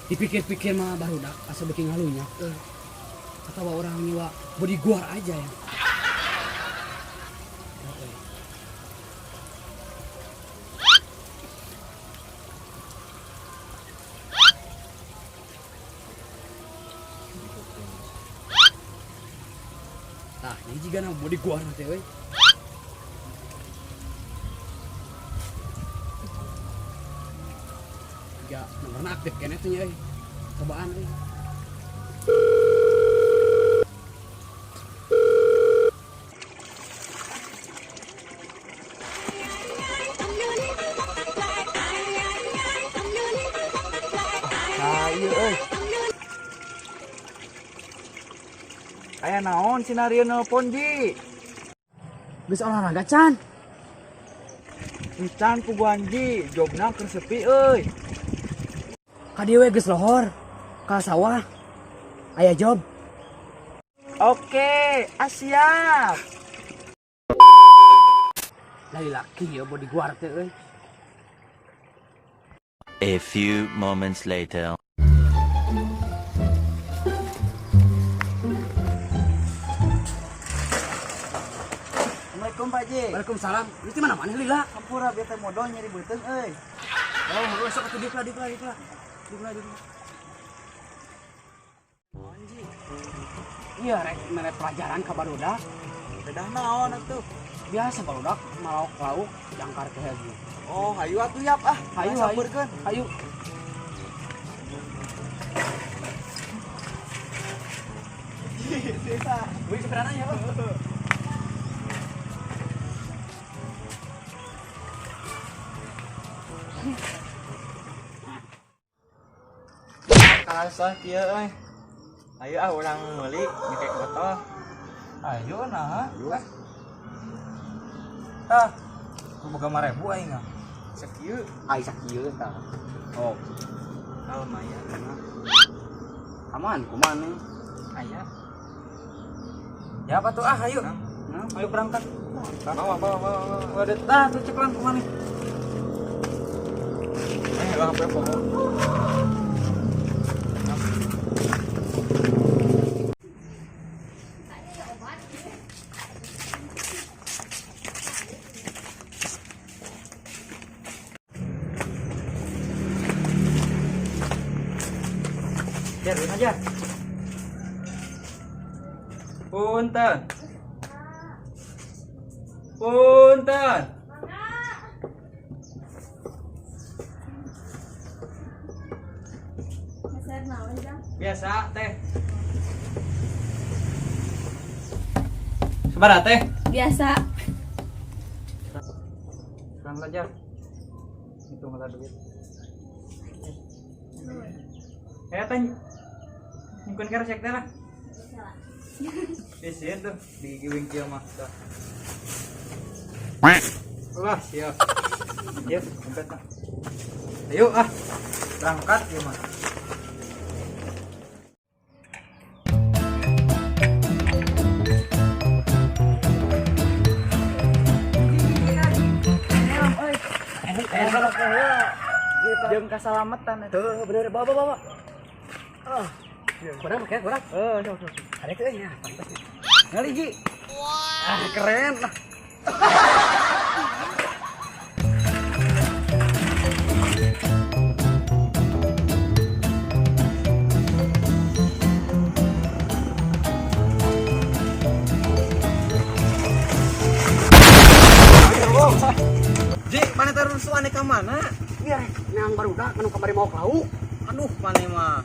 Dipikir-pikir mah barudak asa beuki ngalunyak euy. Atawa urang nyewa bodyguard aja ya. Heeh. Tah, ini juga na bodyguard teh euy. Tiga nomorna aktif keneh tuh nya euy. Cobaan euy. Nah, ieu euy. Aya naon sinario nelpon Ji? Geus olahraga can. Encan puguan Ji, jobna keur sepi euy. Ka dieu we geus lohor. Ka sawah. Aya job. Oke, siap. Lali laki ya bodyguard teh euy. A few moments later. Assalamualaikum Pak Ji. Waalaikumsalam. Lu di mana mana lila? Hampura bete modal nyeri beuteung euy. Oh, lu sok atuh dikla dikla dikla. Dikla dikla. Iya rek mere pelajaran ka barudak. Bedah naon atuh? Biasa barudak malauk lauk jangkar ke heuh. Oh, hayu atuh yap ah. Hayu hayu. Sampeurkeun. Hayu. Wih, sebenarnya ya, Bang. Kalasah kieu euy. Ayo ah urang meuli nyekek botol. Ayo nah. Tah. Ku boga 5.000 aing ah. Sakieu. Ai sakieu tah. Oh, Ah, lumayan. aman kumaha nih? Aya. Ya apa tuh ah ayo. Nah, Ayo berangkat. Bawa bawa bawa. bawa. Waduh, tah tuh ceklan kumaha nih. Eh, lah apa pokok. Biarin aja. Punten. Punten. Biasa teh. Sabaraha teh? Biasa. Pelan aja. Itu ngelar duit. Eh teh. Nyimpen keresek teh lah. Isin tuh di gigi wingkil mah. Tuh. Wah, siap. Siap, dompet lah. Ayo ah. Berangkat ya mah. Jeung kasalamatan eta. Tuh, bener bawa bawa bawa. Ah. Kurang pakai kurang. Heeh, sok sok. Ada tuh ya, pantas. Ngali Ji. Ah, keren lah. Ji, mana teh rusuh aneh ka mana? Iya, nang barudak anu kamari mau lauk. Aduh, mana mah.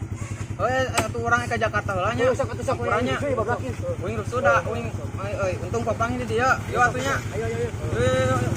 Oh, atuh urang ka Jakarta heula nya. Ayo sok atuh sok Urangnya. euy bablakin. Uing rusuh da, uing. Euy, euy, untung papang ini dia. Yo atunya. Ayo ayo ayo. Yo, yo, yo, yo.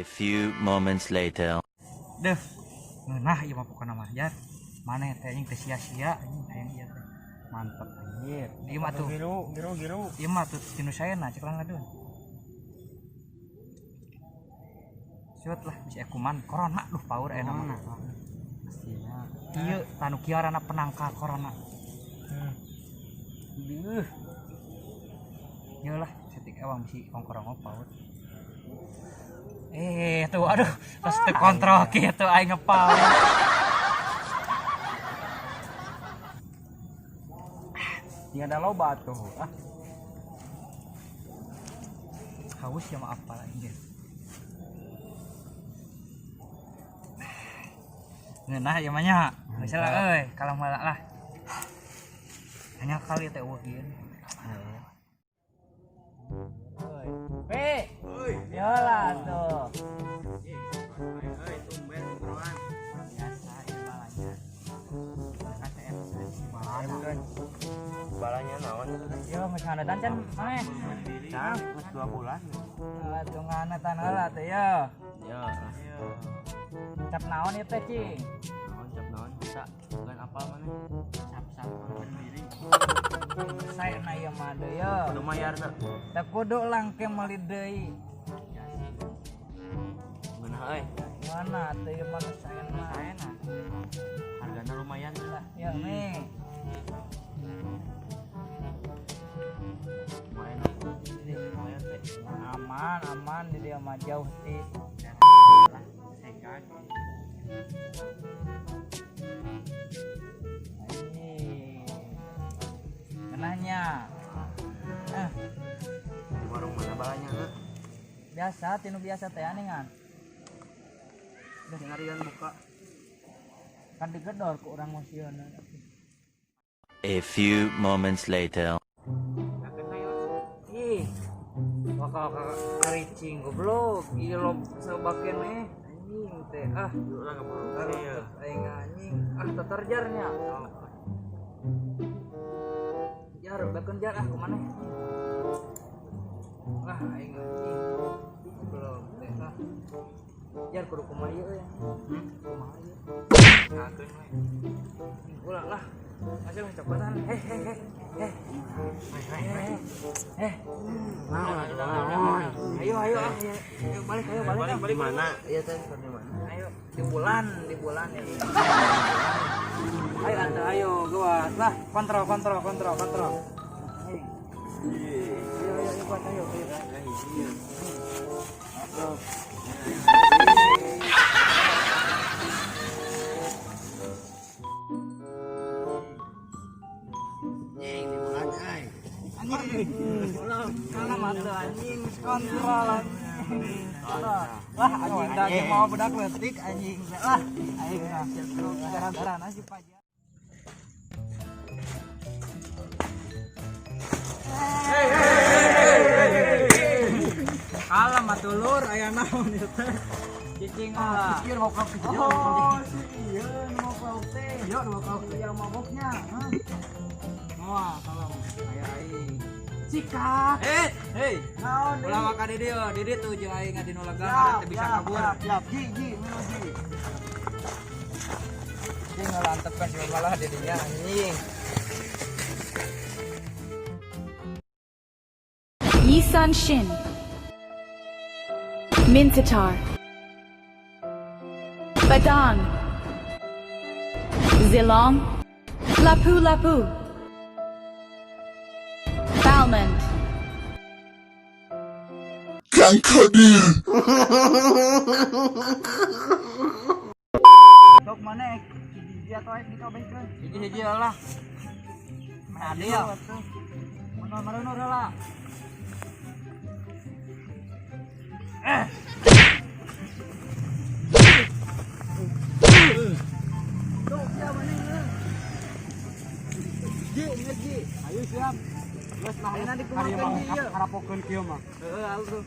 A few moments later. Deh. Ngeunah ieu mah pokona mah jar. Maneh teh anjing teh sia-sia anjing hayang ieu teh. Mantep anjir. Ieu mah tuh. Giru, giru, giru. Ieu mah tuh tinu saena cek lang aduh. Siot lah bisa kuman corona duh power aya nama. Pastinya. Ieu tanu kiarana penangkal corona. Duh. Ieu lah setik ewang bisi ongkorong power. Tuh aduh, terus teu kontrol kitu aing ngepaur. Ini ada loba tuh. Ah, Haus ya mah apa lagi. Ngeunah ieu mah nya. Geus lah euy, kalau malah lah. Hanya kali teh eueuh ieu. Oi. Pe. Oi. Yola tuh. Euy, tumben buruan. Biasa ieu balanya. KTM balanya. Balanya naon itu teh? Yo geus nganetan can maneh. Can, geus 2 bulan. Atuh nganetan heula teh yo. Ya. Cap naon ieu teh, Cing? Naon cap naon bisa bukan apal maneh. Cap-cap Sendiri. Saena ieu mah deui yo. Kudu mayar teh. Teu kudu langke meuli deui. Ngeunah euy. Mana teh ieu mah saena. Saena. Hargana lumayan Lah, ya nih. Lumayan. Lumayan teh. Aman, aman di dia mah jauh ti. Lah, segan. Ini. Ngeunahnya. Eh, Di warung mana balanya teh? biasa tinu biasa teh aningan. Ngarian buka. Kan digedor ku urang musieun. A few moments later. Ih. Bakal karicing goblok. Ieu lo sabakeun eh anjing teh. Ah, Ulah keburu kareuteuk aing anjing. Ah, teterjarnya. Jar, bekeun jar ah kumaneh. Ah, aing anjing. Goblok teh ah. Jar kudu kumaha ieu euy. Kumaha ieu? Ngakeun we. Ulah lah. Masih mau cokotan. Heh heh heh. Heh. Heh. Naon, naon. Ayo ayo ah. Ayo balik ayo balik. ah. Di mana? Iya teh, di mana? Ayo di bulan ya. Ayo atuh ayo gua lah kontrol kontrol kontrol kontrol. Ayo ayo ayo kuat ayo ayo. Salah atuh anjing kontrol anjing. Wah anjing tadi mau bedak leutik anjing. Lah aing mah darah-darah si Pajar. Kalah mah tulur aya naon ieu teh. Cicing lah. Ieu mau kau Oh, si ieu nu mau kau teh. Ieu nu mau kau teh. Yang maboknya. Hah? Moal kalau aya aing. Sikat. Eh, hei. Naon Ulah maka di dieu, di dieu tuh jeung aing ngadinu legang ada teu bisa kabur. Siap, ji, ji, minum ji. Jeung ngalantepkeun si malah di dinya anjing. Yisan Shin, Minsitar, Badang, Zilong, Lapu Lapu, Balmond. Dok mana hiji atau aing dikabehkeun? Hiji-hiji lah. Meh adil. Mun marunur heula. Tuh, siap mana ini? Ji, ini ji. Ayo siap. Geus nah, Ayeuna nanti dikumakeun ji ieu. Harapokeun kieu mah. Heeh, atuh.